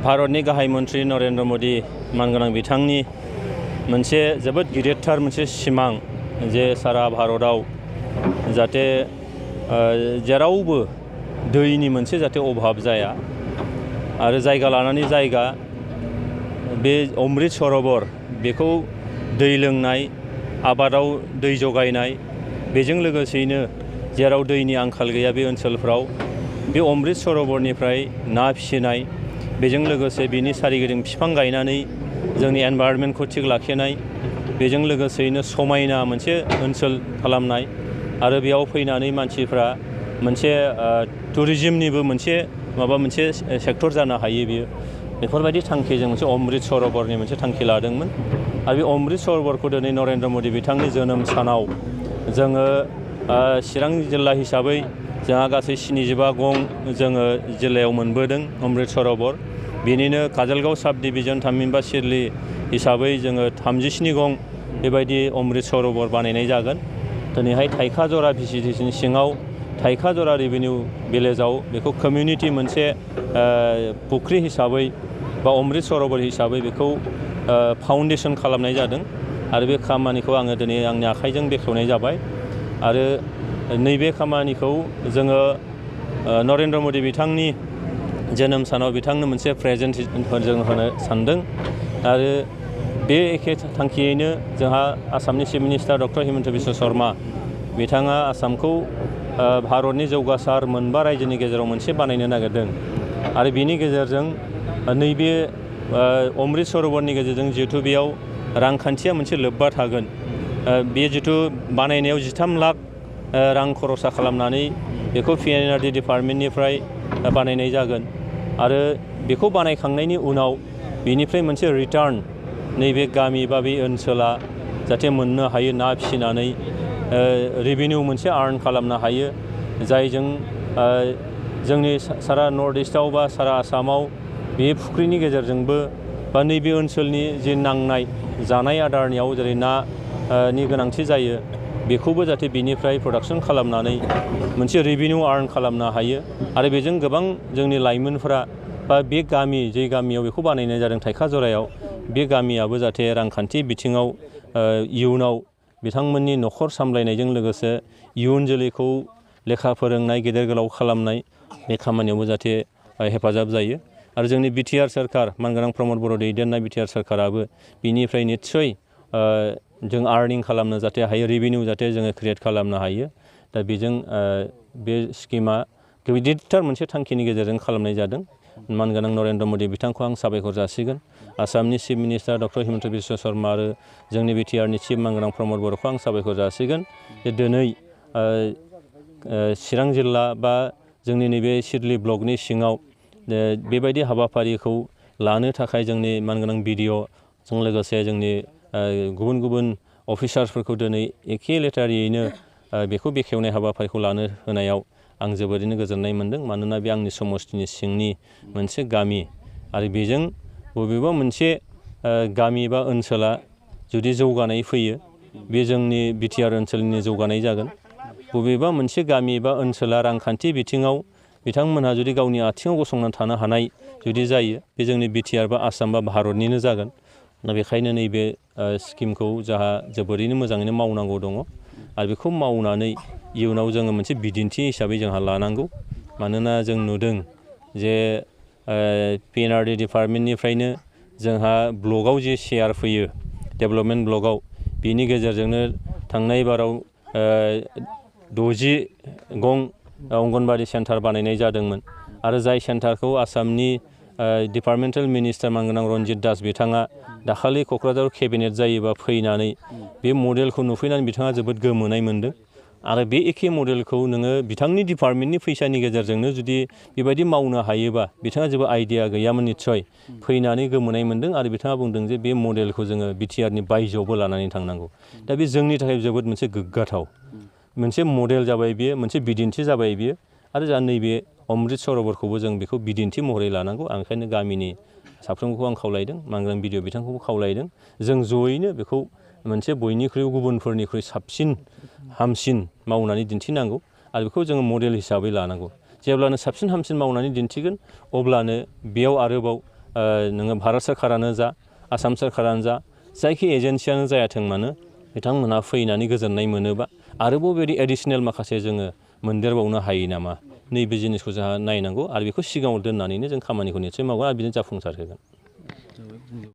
भारतनि गाहाय मन्थ्रि नरेन्द्र मदि मानगोनां बिथांनि मोनसे जोबोद गिदिरथार मोनसे सिमां जे सारा भारताव जाहाथे जेरावबो दैनि मोनसे जाहाथे अभाब जाया आरो जायगा लानानै जायगा बे अमृत सरोवर बेखौ दै लोंनाय आबादाव दै जगायनाय बेजों लोगोसेयैनो जेराव दैनि आंखाल गैया बे ओनसोलफ्राव बे अमृत सरोवरनिफ्राय ना फिसिनाय बेजों लोगोसे बिनि सारिगिदिं बिफां गायनानै जोंनि एनभायरनमेन्टखौ थिग लाखिनाय बेजों लोगोसेयैनो समायना मोनसे ओनसोल खालामनाय आरो बेयाव फैनानै मानसिफ्रा मोनसे टुरिज्मनिबो मोनसे सेक्टर जानो हायो बियो बेफोरबायदि थांखिजों मोनसे अमृत सरोवरनि मोनसे थांखि लादोंमोन आरो बे अमृत सरोवरखौ दिनै नरेन्द्र मदि बिथांनि जोनोम सानाव जोङो चिरां जिल्ला हिसाबै जोंहा गासै 75 गं जोङो जिल्लायाव मोनबोदों अमृत सरोवर बेनिनो काजलगांव साब डिभिजन थामहिनबा सिडली हिसाबै जोङो 37 गं बेबायदि अमृत सरोवर बानायनाय जागोन दिनैहाय थाइखाजरा भिसिडिसिनि सिङाव थाइखाजरा रेभिनिउ भिलेजाव बेखौ कमिउनिटि मोनसे फुख्रि हिसाबै बा अमृत सरोवर हिसाबै बेखौ फाउन्डेसन खालामनाय जादों आरो बे खामानिखौ आङो दिनै आंनि आखाइजों बेखेवनाय जाबाय आरो नैबे खामानिखौ जोङो नरेन्द्र मदि बिथांनि जोनोम सानाव बिथांनो मोनसे प्रेजेन्ट जों होनो सानदों आरो बे एखे थांखियैनो जोंहा आसामनि chief minister doctor Himanta Biswa Sharma बिथाङा आसामखौ भारतनि जौगासार मोनबा रायजोनि गेजेराव मोनसे बानायनो नागिरदों आरो बिनि गेजेरजों नैबे अमृत सरोवरनि गेजेरजों जिहेतु बेयाव रांखान्थिया मोनसे लोब्बा थागोन बे जिथु बानायनायाव 13 लाख रां खरसा खालामनानै बेखौ पिएनआरडि डिपार्टमेन्टनिफ्राय बानायनाय जागोन आरो बेखौ बानायखांनायनि उनाव बेनिफ्राय मोनसे रिटार्न नैबे गामि बा बे ओनसोला जाहाथे मोननो हायो ना फिसिनानै रेभिनिउ मोनसे आर्न खालामनो हायो जायजों जोंनि सारा नर्थ इस्टआव बा सारा आसामाव बे फुख्रिनि गेजेरजोंबो बा नैबे ओनसोलनि जि नांनाय जानाय आदारनियाव जेरै नानि गोनांथि जायो बेखौबो जाहाथे बिनिफ्राय प्रडाक्सन खालामनानै मोनसे रेभिनिउ आर्न खालामनो हायो आरो बेजों गोबां जोंनि लाइमोनफोरा बा बे गामि जे गामियाव बेखौ बानायनाय जादों थाइखाजरायाव बे गामियाबो जाहाथे रांखान्थि बिथिङाव इयुनाव बिथांमोननि न'खर सामलायनायजों लोगोसे इयुन जोलैखौ लेखा फोरोंनाय गेदेर गोलाव खालामनाय बे खामानियावबो जाहाथे हेफाजाब जायो आरो जोंनि बिटिआर सोरखार मानगोनां प्रमद बर' दैदेननाय बिटिआर सोरखाराबो बिनिफ्राय निस्सय जों आर्निं खालामनो जाहाथे हायो रेभिनिउ जाहाथे जोङो क्रिएट खालामनो हायो दा बेजों बे स्किमा गिदिरथार मोनसे थांखिनि गेजेरजों खालामनाय जादों मानगोनां नरेन्द्र मदि बिथांखौ आं साबायखर जासिगोन आसामनि chief minister doctor Himanta Biswa Sharma आरो जोंनि बिटिआरनि चिफ मानगोनां प्रमद बर'खौ आं साबायखर जासिगोन जे दिनै चिरां जिल्ला बा जोंनि नैबे सिडली ब्लकनि सिङाव बेबायदि हाबाफारिखौ लानो थाखाय जोंनि मानगोनां बिडिअ'जों लोगोसे जोंनि गुबुन गुबुन अफिसार्सफोरखौ दिनै एखे लेटारियैनो बेखौ बेखेवनाय हाबाफारिखौ लानो होनायाव आं जोबोरैनो गोजोननाय मोनदों मानोना बे आंनि समस्तिनि सिंनि मोनसे गामि आरो बेजों बबेबा मोनसे गामि बा ओनसोला जुदि जौगानाय फैयो बे जोंनि बिटिआर ओनसोलनि जौगानाय जागोन बबेबा मोनसे गामि बा ओनसोला रांखान्थि बिथिङाव बिथांमोनहा जुदि गावनि आथिङाव गसंनानै थानो हानाय जुदि जायो बे जोंनि बिटिआर बा आसाम बा भारतनिनो जागोन दा बेखायनो नैबे स्किमखौ जोंहा जोबोरैनो मोजाङैनो मावनांगौ दङ आरो बेखौ मावनानै इयुनाव जोङो मोनसे बिदिन्थि हिसाबै जोंहा लानांगौ मानोना जों नुदों जे पिएनआरडि डिपार्टमेन्टनिफ्रायनो जोंहा ब्लकआव जे शेयार फैयो डेभेलपमेन्ट ब्लकआव बिनि गेजेरजोंनो थांनाय बाराव 60 गं अंगनबादि सेन्टार बानायनाय जादोंमोन आरो जाय सेन्टारखौ आसामनि डिपार्टमेन्टेल मिनिस्टार मानगोनां रन्जित दास बिथाङा दाखालि क'क्राझाराव केबिनेट जायोबा फैनानै बे मडेलखौ नुफैनानै बिथाङा जोबोद गोमोनाय मोनदों आरो बे एखे मडेलखौ नोङो बिथांनि डिपार्टमेन्टनि फैसानि गेजेरजोंनो जुदि बेबायदि मावनो हायोबा बिथाङा जेबो आइडिया गैयामोन निस्सय फैनानै गोमोनाय मोनदों आरो बिथाङा बुंदों जे बे मडेलखौ जोङो बिटिआरनि बायजोआवबो लानानै थांनांगौ दा बे जोंनि थाखाय जोबोद मोनसे गोग्गाथाव मोनसे मडेल जाबाय बियो मोनसे बिदिन्थि जाबाय बियो आरो जा नैबे अमृत सरोवरखौबो जों बेखौ बिदिन्थि महरै लानांगौ आं ओंखायनो गामिनि साफ्रोमखौ आं खावलायदों मानगोनां बिडिअ बिथांखौबो खावलायदों जों जयैनो बेखौ मोनसे बयनिख्रुइ गुबुनफोरनिख्रुइ साबसिन हामसिन मावनानै दिन्थिनांगौ आरो बेखौ जोङो मडेल हिसाबै लानांगौ जेब्लानो साबसिन हामसिन मावनानै दिन्थिगोन अब्लानो बेयाव आरोबाव नोङो भारत सोरखारानो जा आसाम सोरखारानो जा जायखि एजेन्सियानो जायाथों मानो बिथांमोनहा फैनानै गोजोननाय मोनोबा आरोबाव बेबायदि एडिसनेल माखासे जोङो मोनदेरबावनो हायो नामा नैबे जिनिसखौ जोंहा नायनांगौ आरो बेखौ सिगाङाव दोननानैनो जों खामानिखौ निस्सय मावगोन आरो बिदिनो जाफुंसार होगोन।